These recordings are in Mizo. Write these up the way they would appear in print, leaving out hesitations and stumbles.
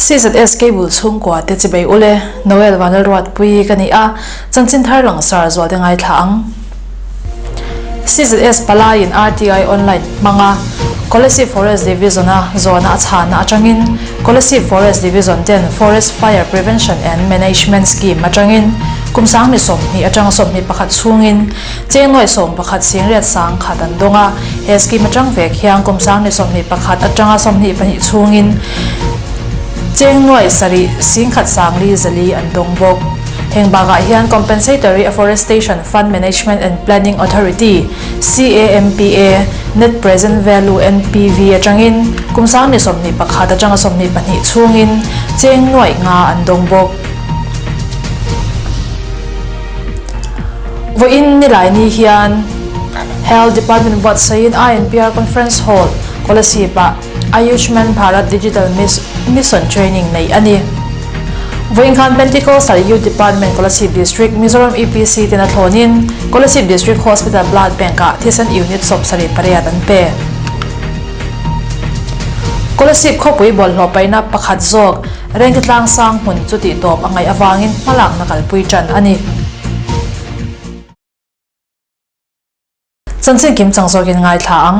CZS Cable chhungkua te chibei ule, Noel Vanlalruatpuii ka ni a, chanchin thar langsar zual te ngaithla ang. CZS palaiin RTI Online hmanga Kolasib Forest Division-a zawhna a chhahna atangin Kolasib Forest Division ten Forest Fire Prevention and Management Scheme atangin kum 20 atanga 21 chhungin cheng nuaih 11 singriat sang khat an dawng a. He scheme atang vek hian kum 21 atanga 22 chhungin cheng nuaih sarih singkhat sang li zali an dawng bawk. Heng bakah hian Compensatory Afforestation Fund Management and Planning Authority, CAMPA, Net Present Value, NPV, atangin kum 21 atanga 22 chhungin cheng nuaih nga an dawng bawk. Vawiin nilai ni hian Health Department buatsaihin INPR Conference Hall, Kolasib-ah Ayushman Bharat Digital Mission Training neih a ni. Vawiin khan Pentecostal Youth Department Kolasib District Mizoram EPC ten a thlawnin Kolasib District Hospital Blood Bank-ah thisen unit 78 an pe. Kolasib khawpui bawlhhlawh paihna pakhat zawk Rengtitlang sang hmun chu tihtawp a ngaih avangin hmalakna kalpui tan a ni. Chanchin kim chang zawkin ngaithla ang.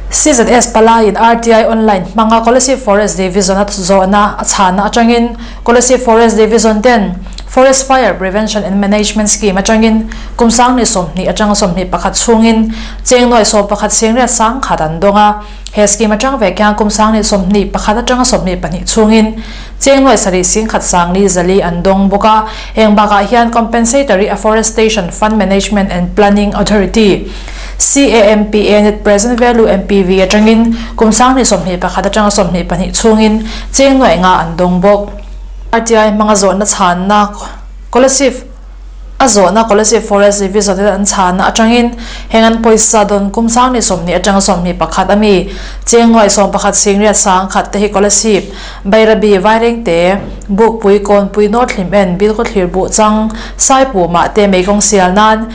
CZS palaiin RTI Online hmanga Kolasib Forest Division a zawhna a chhahna atangin Kolasib Forest Division ten Forest Fire Prevention and Management Scheme atangin kum 20 atanga 21 chhungin cheng nuaih 11 singriat sang khat an dawng a. He scheme atang vek hian kum 21 atanga 22 chhungin cheng nuaih sarih singkhat sang li zali an dawng bawk a. Heng bakah hian Compensatory Afforestation Fund Management and Planning Authority, CAMPA, Net Present Value, NPV, atangin kum 21 atanga 22 chhungin cheng nuaih nga an dawng bawk. RTI hmanga zawhna chhanna Kolasib A zawhna Kolasib Forest Division ten an chhanna atangin heng an pawisa dawn kum 20 atanga 21 ami cheng nuaih 11 singriat sang khat te hi Kolasib Bairabi Vairengte Bukpui Kawnpui North Hlim En Bilkhawthlir Buhchang Saipumah te Meikawng sial nan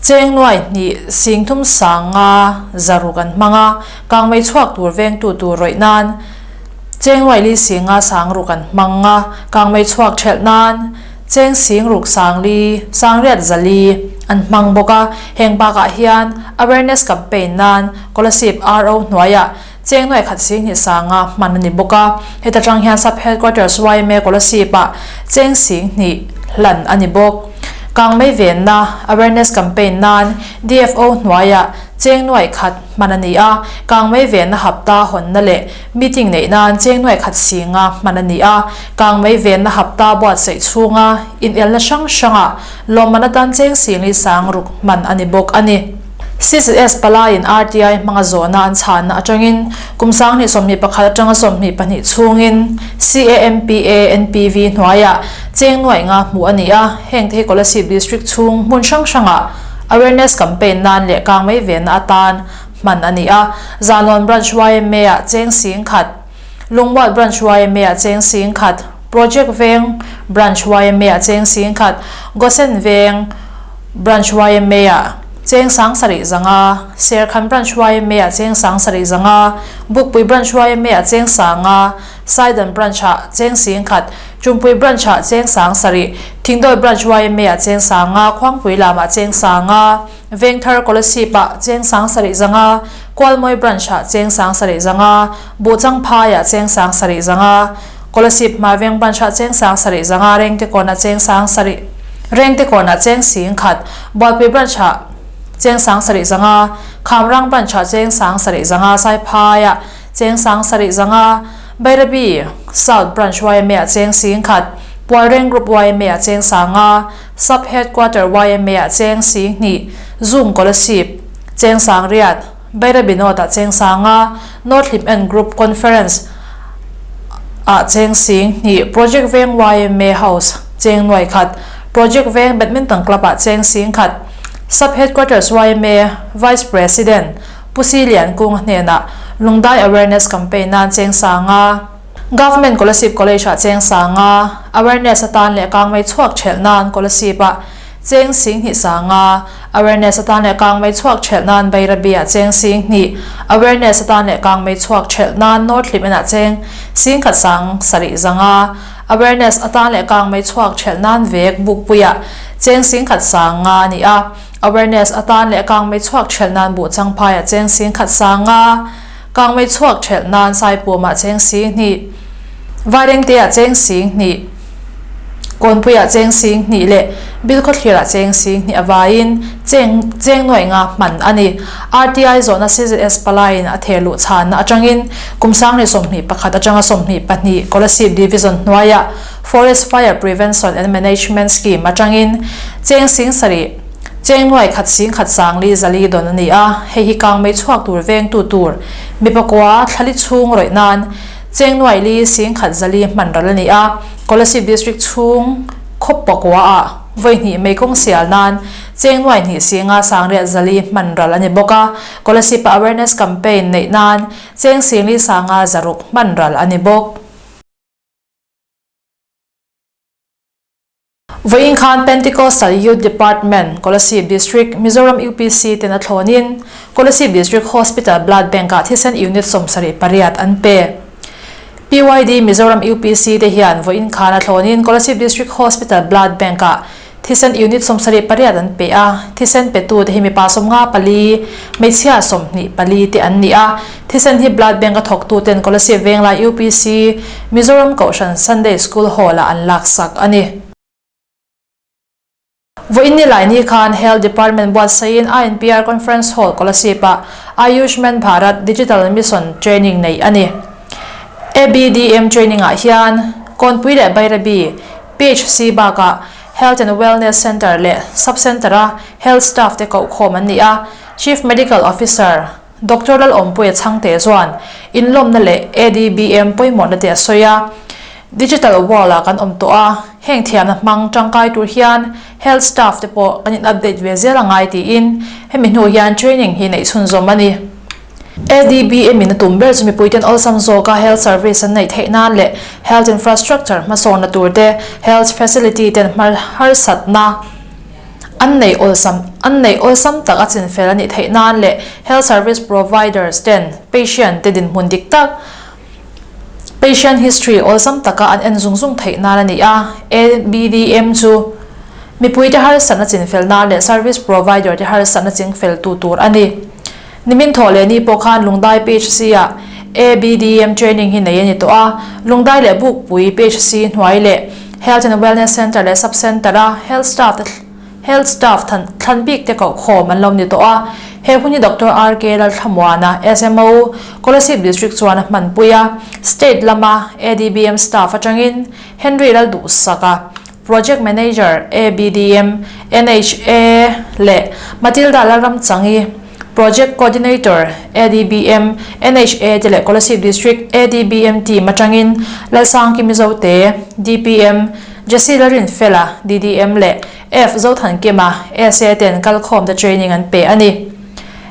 cheng nuaih hnih singthum sang nga zaruk an hmang a, kangmei chhuak tur vengtu tur rawih nan cheng nuaih li singa sang ruk an hmang a, kangmei chhuak thelh nan Cheng sing ruk sang li, sang riat zali an hmang bawk a, heng bakah hian awareness campaign nan Kolasib RO hnuaiah cheng nuaih khat sing hnih sanga hman a ni bawk a, heta tang hian Sub Headquarters yma Kolasib-ah cheng sing hnih hlan a ni bawk. Kangmei venna awareness campaign nan DFO hnuaiah cheng nuaih khat hman a ni a, kangmei venna hapta hawnna leh Meeting neih nan cheng nuaih khat singa hman a ni a, kangmei venna hapta buatsaih chhunga inelna hrang hrangah lawmman atan cheng singli sang ruk hman a ni bawk a ni. CCS palaiin RTI hmanga zawhna an chhanna atangin kum 2021 atanga 22 chhungin CAMPA NPV hnuaiah cheng nuaih nga hmuh a ni a, hengte hi Kolasib District chhung hmun hrang hrangah awareness campaign nan leh kangmei venna atan hman a ni a, Zanawn Branch YMA-ah cheng sing khat, Lungmual Branch YMA-ah cheng sing khat, Project Veng Branch YMA-ah cheng sing khat, Gosen Veng Branch YMA-ah cheng sang sarih zanga, Serkhan Branch YMA-ah cheng sang sarih zanga, Bukpui Branch YMA-ah cheng sanga, Saidan Branch-ah cheng sing khat, Chumpui Branch-ah cheng sang sarih, Thingdawi Branch YMA-ah cheng sanga, Khuangpui lamah cheng sanga, Vengthar Kolasib-ah cheng sang sarih zanga, Kualmawi Branch-ah cheng sang sarih zanga, Buhchang Phai-ah cheng sang sarih zanga, Kolasib Hmarveng Branch-ah cheng sang sarih zanga, Rengtekawn-ah cheng sang sarih Rengtekawn-ah cheng sing khat, Bualpui Branch-ah cheng sang sarih zanga, Khamrang Branch-ah cheng sang sarih zanga, Saiphai-ah cheng sang sarih zanga, Bairabi South Branch YMA-ah cheng sing khat, Pualreng Group YMA-ah cheng sanga, Sub Headquarter YMA-ah cheng sing hnih, Zoom Kolasib, cheng sang riat, Bairabi North-ah cheng sanga, North Hlim En Group Conference ah cheng sing hnih, Project Veng YMA House cheng nuai khat, Project Veng Badminton Club-ah cheng sing khat, Sub Headquarters YMA Vice President Pu Si Lian Kung hnenah Lungdai Awareness Campaign nan cheng sanga, Government Kolasib College-ah cheng sanga awareness atan leh kangmei chhuak thelh nan Kolasib-ah Cheng 20 50, Awareness atan leh kangmei chhuak thelh nan Bairabi-ah cheng 20, Awareness atan leh kangmei chhuak thelh nan North Hlimen-ah cheng 10 7 5, Awareness atan leh kangmei chhuak thelh nan vek Bukpuiah cheng 10 50 a ni a, Awareness atan leh kangmei chhuak thelh nan Buhchangphaiah cheng 10 50, Kangmei chhuak thelh nan Saipumah cheng 20, Vairengteah cheng 20, Kawnpuiah cheng 20 leh Bilkhawthlirah cheng 20 a vaiin cheng cheng nuaih nga hman a ni. RTI zawhna CZS palaiin a theh luh chhanna atangin kum 2021 atanga 22 Kolasib Division hnuaiah Forest Fire Prevention and Management Scheme atangin cheng 7,000 Cheng nuai khat 10,000 sangli zali dawn a ni a, hei hi kangmei chhuak tur vengtu tur mi pakua thlali chhung rawih nan cheng nuai li 10,000 zali hman ral a ni a, Kolasib District chhung khawp pakua ah vawi hnih mei kawng sial nan cheng nuai hnih singa sangriat zali hman ral a ni bawk a, Kolasib ah awareness campaign neih nan cheng singli sanga zaruk hman ral a ni bawk. Vawiin khan Pentecostal Youth Department, Kolasib District, Mizoram UPC ten a thlawnin Kolasib District Hospital Blood Bank-ah thisen unit 78 an pe. PYD Mizoram UPC te hian vawiin khan a thlawnin Kolasib District Hospital Blood Bank-ah thisen unit 78 an pe a, thisen petu te hi mipa 54, hmeichhia 24 te an ni a, thisen hi Blood Bank a thawktu ten Kolasib Venglai UPC, Mizoram Kohhran Sunday School Hall-ah an laksak a ni. Vawiin ni laini khan Health Department buatsaihin INPR Conference Hall Kolasib-ah Ayushman Bharat Digital Mission Training neih a ni. ABDM training-ah hian Kawnpui leh Bairabi, PHC bakah Health and Wellness Centre leh Sub-Centre-a Health Staff te kohkhawm an ni a, Chief Medical Officer, Doctor Lalawmpuia Chhangte chuan inlawmna leh ADBM pawimawhna te a sawi a, Digital world-ah kan awm tawh a, heng thiamna hmang tangkai tur hian health staff te pawh kan in update ve zel a ngai tiin hemi hnu hian training hi neih chhunzawm a ni. ADBM in a tum ber chu mipuiten awlsam zawka health service an neih theih nan leh health infrastructure hmasawnna tur te, health facility ten harsatna, An neih awlsam An neih awlsam tak a chinfel a nih theih nan leh health service providers ten patient te dinhmun dik tak patient history awlsam taka an en zung zung theih nan a ni a. ABDM chu mipui te harsatna chinfel nan leh service provider te harsatna chingfel tu tur a ni. Nimin thawh leh ni pawh khan Lungdai PHC ah ABDM training hi nei a ni tawh a, Lungdai leh Bukpui PHC hnuai leh Health and Wellness Centre leh Sub Centre a Health Staff te Health Staff than thlan bik te koh khawm an lo ni tawh a, he hun hi Doctor RK Lalthlamuana, SMO, Kolasib District chuan a hmanpui a, State lama ADBM staff atangin Henry Lalduhsaka, Project Manager, ABDM, NHA leh Matilda Lalramchangi, Project Coordinator, ADBM, NHA te leh Kolasib District ADBM team atangin Lalsangki Mizote, DPM, Jesse Lalrinfela, DDM leh F Zothankima, SA ten kalkhawmte training an pe a ni.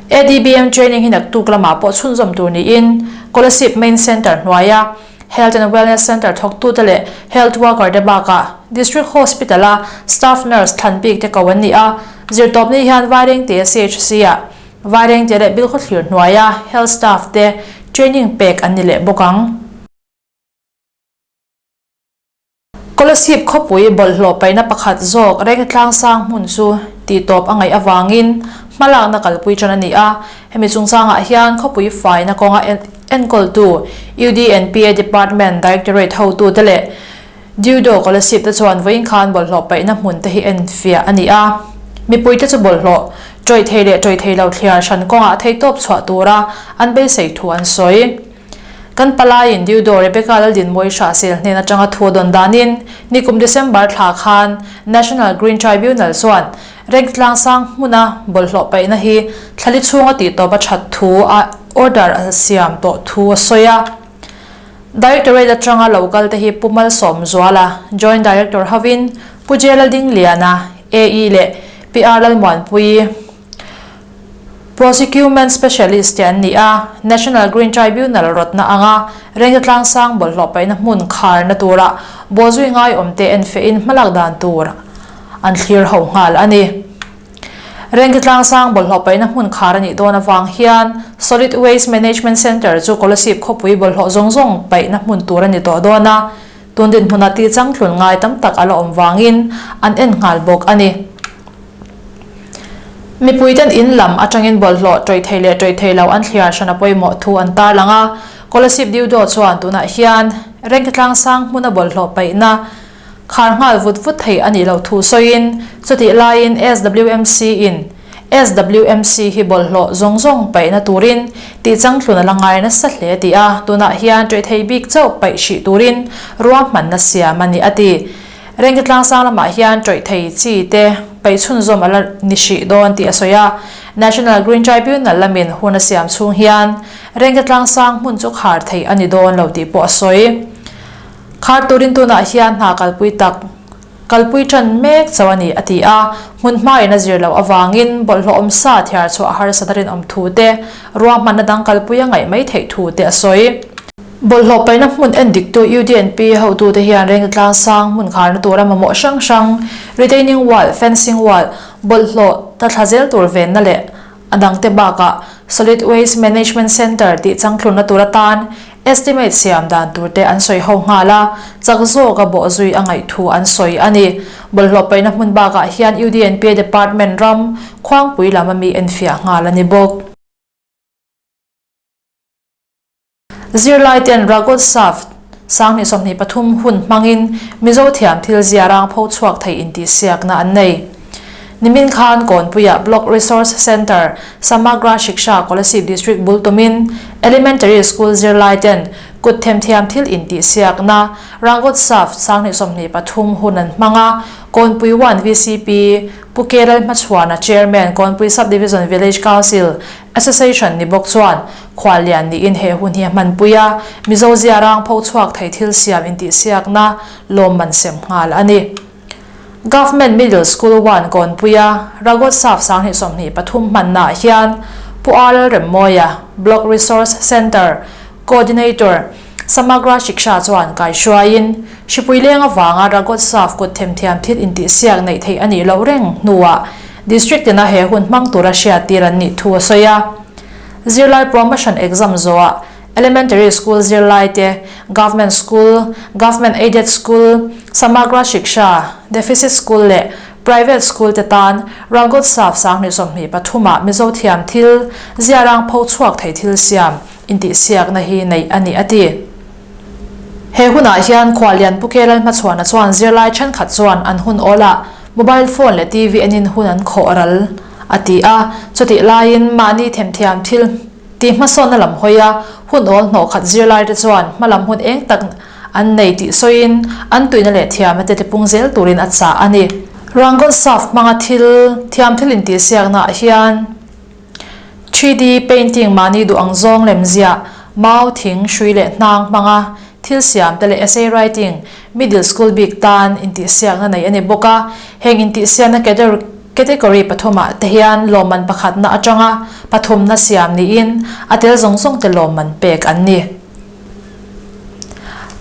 ADBM training hi naktuk lamah pawh chhunzawm tur niin Kolasib Main Centre hnuaia Health and Wellness Centre thawktute leh Health Worker te bakah District Hospital a Staff Nurse thlan bik te ko an ni a, zirtawpni hian Vairengte CHC-ah Vairengte leh Bilkhawthlir hnuaia Health Staff te training pek an ni leh bawk ang. Kolasib khawpui bawlhhlawh paihna pakhat zawk Rengtlang sang hmun chu tihtawp a ngaih avangin hmalakna kalpui tan a ni a, hemi chungchangah hian khawpui faina kawnga enkawltu UDNPA Department Directorate hotute leh Diudo Kolasib te chuan vawiin khan bawlhhlawh paihna hmun te hi enfiah a ni a, mipuite chu bawlhhlawh tawih thei leh tawih thei lo thliar hran kawngah theihtawp chhuah tura an beisei thu an sawi. Kan palaiin Diudo Rebecca Laldinmawii Hrahsel hnen atanga thu a dawn danin nikum December thla khan National Green Tribunal chuan Rengtlang sang hmuna bawlhhlawh paihna hi thlali chhunga tihtawp a that thu a order a siam tawh thu a sawi a. Directorate atanga lo kal te hi Pu Malsawmzuala, Joint Director hovin Pu J Laldingliana, AE leh PR Lalmuanpuii, Prosecurement Specialist te an ni a, National Green Tribunal rawtna anga Rengte Tlangsang bawlhhlawh paihna hmun kharna tura bawhzui ngaiawm te enfehin hmalak dan tur an thlir ho nghal a ni. Rengki tlangsang bawlhhlawh paihna hmun khar a nih dawn avang hian Solid Waste Management Centre chu Kolasib khawpui bawlhhlawh zawng zawng paihna hmun tur a ni tawh dawn a, tun dinhmunah tih changthlun ngai tam tak a la awm vangin an en nghal bawk a ni. Mipuiten in lam atangin bawlhhlawh tawih thei leh tawih thei lo an thliar hran a pawimawh thu an tarlang a, Kolasib Diudaw chuan tunah hian Rengki tlangsang hmuna bawlhhlawh paihna Khar nghal vut vut thei a nih loh thu sawiin, chutih laiin SWMC in SWMC hi bawlhhlawh zawng zawng paihna turin tih changthlun a la ngai nasa hle tih a, tunah hian ṭeh thei bik chauh paih hrih turin ruahmanna siam a ni a ti. Rengki tlangsang lamah hian ṭawih thei chi te paih chhunzawm a la ni hrih dawn tih a sawi a, National Green Tribunal lamin hun a siam chhung hian Rengki tlangsang hmun chu khar thei a ni dawn lo tih pawh a sawi. Khar turin tunah hian hna kalpui tak kalpui tan mek chauh a ni, a ti a. Hmun hmain a zir loh avangin bawlhhlawh awmsa thiar chhuah harsat a rinawm thu te, ruahmanna dang kalpui a ngaih mai theih thu te a sawi. Bawlhhlawh paihna hmun en diktu UDNP hotute hian Rengte Tlangsang hmun kharna tura mamawh hrang hrang, retaining wall, fencing wall, bawlhhlawh ta thla zel tur venna leh A dangte bakah Solid Waste Management Centre tih changthlunna tur atan estimate siam dan turte an sawi ho nghal a, chak zawka bawhzui a ngaih thu an sawi a ni. Bawlhhlawh paihna hmun bakah hian UDNPA Department ram Khuangpui lam ami enfiah nghal a ni bawk. Zirlai ten Ragotsav 2023 hun hmangin Mizo thiam thil ziarang pho chhuak thei intihsiakna an nei. Nimin khan Kawnpuia Block Resource Centre, Samagra Shiksha Kolasib District bul tumin Elementary School zirlai ten kut themthiam thil intihsiakna Rangotsav 2023 hun an hmang a, Kawnpui 1 VCP Pu Kerel Hmachhuana Chairman Kawnpui Sub-Division Village Council Association ni bawk chuan Khuallian niin he hun hi a hmanpui a, Mizo ziarang pho chhuak thei thil siam intihsiakna lawmman sem nghal a ni. Government Middle School 1 Kawnpuia Ragotsav 2023 hmannaah hian Pu R Remmawia, Block Resource Centre Coordinator, Samagra Shiksha chuan kaihruaiin, Hripui leng avanga Ragotsav kut themthiam thil intihsiak neih theih a nih loh reng hnuah District tina he hun hmang tura hriattir an nih thu a sawi a. Zirlai Promotion Exam zawhah Elementary School zirlai te, Government School, Government Aided School, Samagra Shiksha, Deficit School leh Private School te tan Rangotsav 2023 ah Mizo thiam thil, ziarang pho chhuak thei thil siam intihsiakna hi neih a ni a ti. He hunah hian Khuallian Pu Kerel Hmachhuana chuan zirlai thenkhat chuan an hun awlah mobile phone leh TV enin hun an khawh ral a ti a, chutih laiin mahni themthiam thil tih hmasawnna lam hawi a, hun awl hnawh khat zirlaite chuan hmalam hun eng tak an nei tih sawiin an tuihna leh thiamna te tipung zel turin a chah a ni. Rangon Saf hmanga thil thiam thil intihsiaknaah hian 3D painting mahni duh ang zawng lem ziah, mau, thing, hrui leh hnang hmanga thil siam te leh essay writing, middle school bik tan intihsiakna nei a ni bawk a. Heng intihsiakna category pathumah te hian lawmman pakhatna atanga pathumna siam niin a tel zawng zawng te lawmman pek an ni.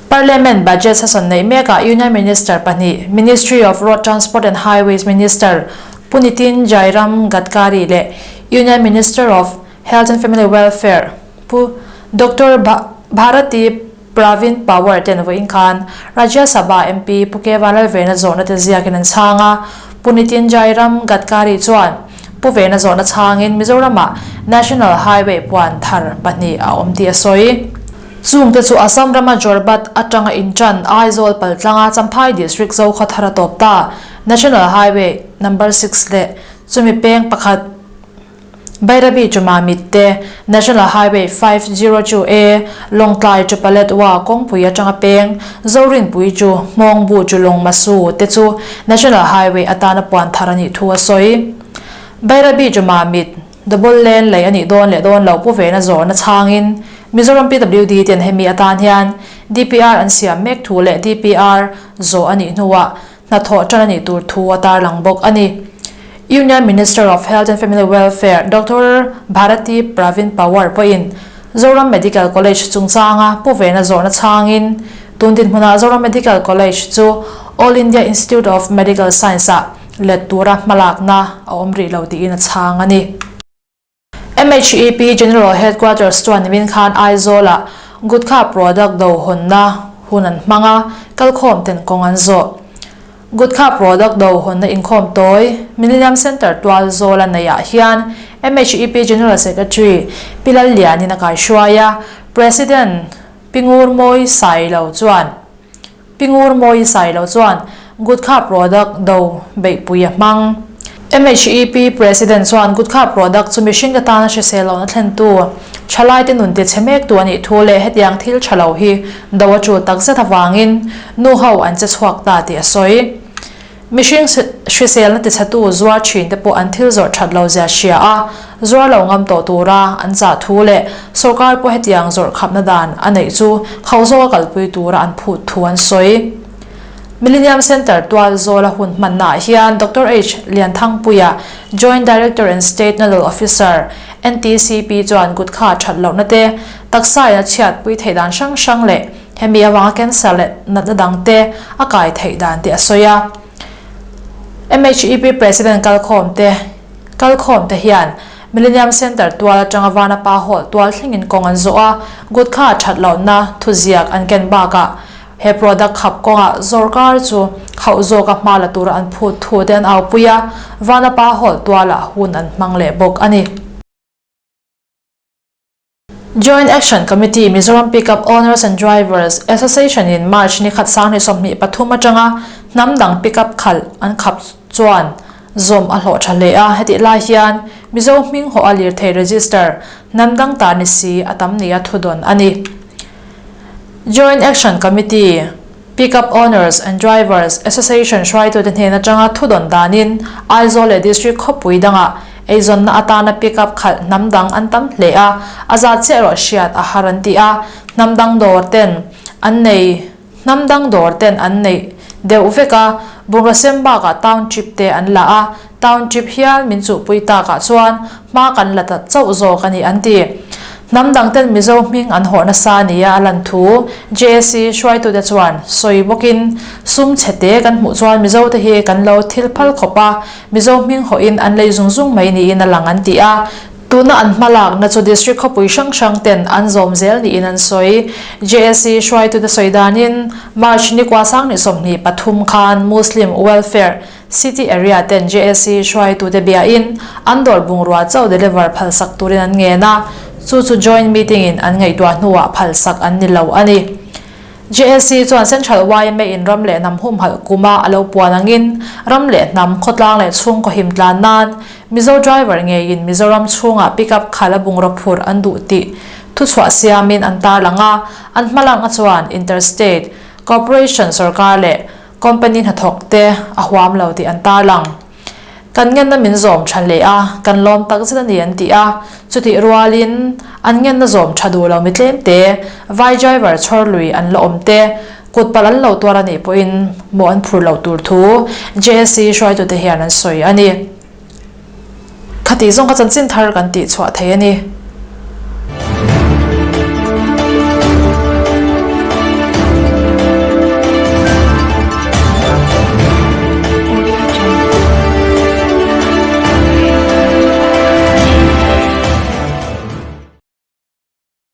Parliament budget session neih mekah Union Minister pahnih, Ministry of Road Transport and Highways Minister Pu Nitin Jairam Gadkari leh Union Minister of Health and Family Welfare Pu Doctor Bharati Pravin Pawar ten vawiin khan Rajya Sabha MP Pu K Vanlalvena zawhna te ziakin an chhang a, Pu Nitin Jairam Gadkari chuan Pu Vena zawhna chhangin Mizoramah National Highway puan thar pahnih a awm tih a sawi. Chungte chu Assam rama Jorbat atanga inṭan Aizawl paltlanga Champhai District Zokhawthar a tawp ta. National Highway Number 6 leh chumi peng pakhat Bairabi chu Mamit te, National Highway 502 A, Lawngtlai chu Paletwa kawngpui atanga peng, Zorinpui chu Hmawngbu chu Lawngmasu te chu National Highway atana puan thar a nih thu a sawi. Bairabi chu Mamit, Double Lane lei a nih dawn leh dawn lo pu vena zawhna chhangin Mizoram PWD ten hemi atan hian DPR an siam mek thu leh DPR zawh a nih hnuah hnathawh tan a nih tur thu a tarlang bawk a ni. Union Minister of Health and Family Welfare Doctor Bharati Pravin Pawar pawhin Zoram Medical College chungchanga pu vena zawhna chhangin tun dinhmunah Zoram Medical College chu All India Institute of Medical Science-ah. let tura hmalakna a awm rih lo tiin a chhang a ni. MHEP General Headquarters chuan nimin khan Aizawl-ah Gutkha product do hawnna hun an hmang a, kalkhawm ten kawng an zawh. Gutkha product do hawnna inkhawm tawi Millennium Centre tual zawla neihah hian MHEP General Secretary Pi Lallianin a kaihruai a, President Pi Ngurmawi Sailo chuan Pi Ngurmawi Sailo chuan Gutkha product do beihpui a hmang. MHEP President chuan Gutkha product chu mihring atana hrisel lohna thlentu, thalaite nun tichhe mektu a nih thu leh hetiang thil tha lo hi do a tul takzet avangin nu ho an che chhuak ta tih a sawi. Mihring hriselna tichhetu zuar thin te pawh an thil zawrh that lo zia hria a, zuar lo ngam tawh tura an chah thu leh sorkar pawh hetiang zawrh khapna dan a neih chu khauh zawka kalpui tura an phut thu an sawi. Millennium Centre tual zawla hun hmannaah hian Doctor H. Lianthangpuia, Joint Director and State Nodal Officer, NTCP chuan gutkha that lohna te, taksa in a chhiatpui theih dan hrang hrang leh Hemi avanga cancer leh natna dangte a kai theih dan tih a sawi a. MHEP President kalkhawmte kalkhawmte hian Millennium Centre tual atanga Vanapa Hall tual thlengin kawng an zawh a, gutkha that lohna thuziak an ken bakah he product khap kawngah sorkar chu hauh zawka hma la tura an phut thu te an aupui a, Vanapa Hall tualah hun an hmang leh bawk a ni. Joint Action Committee Mizoram Pickup Owners and Drivers Association in March ni khat 2023 atanga hnam dang pickup khalh an khap chuan zawm a hlawh tha hle a, hetih lai hian Mizo hming hawh a lirthei register hnam dang ta ni si a tam nia thudawn a ni. Joint Action Committee. Pickup Owners and Drivers Association hruaitute hnen atanga thudawn danin Aizawl leh District khawpui dangah eizawnna atana pickup khalh hnam dang an tam hle a, a zat chiah erawh hriat a har an ti a, hnam dang dawr ten an nei hnam dang dawr ten an neih deuh vek a, bungraw sem bakah township te an la a, Township hial min chuhpui takah chuan hma kan la ta chauh zawk a ni an ti. Hnam dang ten Mizo hming an hawh nasa nia a lan thu JAC hruaitute chuan sawi bawkin sum chhete kan hmuh chuan Mizo te hi kan lo thil phal khawp a, Mizo hming hawhin an lei zung zung mai niin a lang an ti a. Tuna an hmalakna chu District khawpui hrang hrang ten an zawm zel niin an sawi. JAC hruaitute sawi danin March ni kua 2023 khan Muslim Welfare City Area ten JAC hruaitute biain an dawr bungrua chauh deliver phalsak turin an ngen a, chu chu joint meeting in an ngaihtuah hnuah phalsak an ni lo a ni. JAC chuan Central yma in ram leh hnam humhalh kuma a lo puan angin ram leh hnam khawtlang leh chhungkaw him tlan nan Mizo driver ngeiin Mizoram chhungah pickup khalh a bungraw phurh an duh tih thuchhuah siamin an tarlang a, an hmalakna chuan Interstate Corporation sorkar leh Company hnathawk te a huam lo tih an tarlang. Kan ngenna min zawm tha hle a, kan lawm tak zet a ni an ti a, chutih rualin an ngenna zawm tha duh lo mi tlem te, vai driver chhawr lui an la awm te, kut palh an lo tuar a nih pawhin mawh an phur loh tur thu JSC hruaitute hian an sawi a ni. Khatih zawng kha chanchin thar kan tih chhuah thei a ni.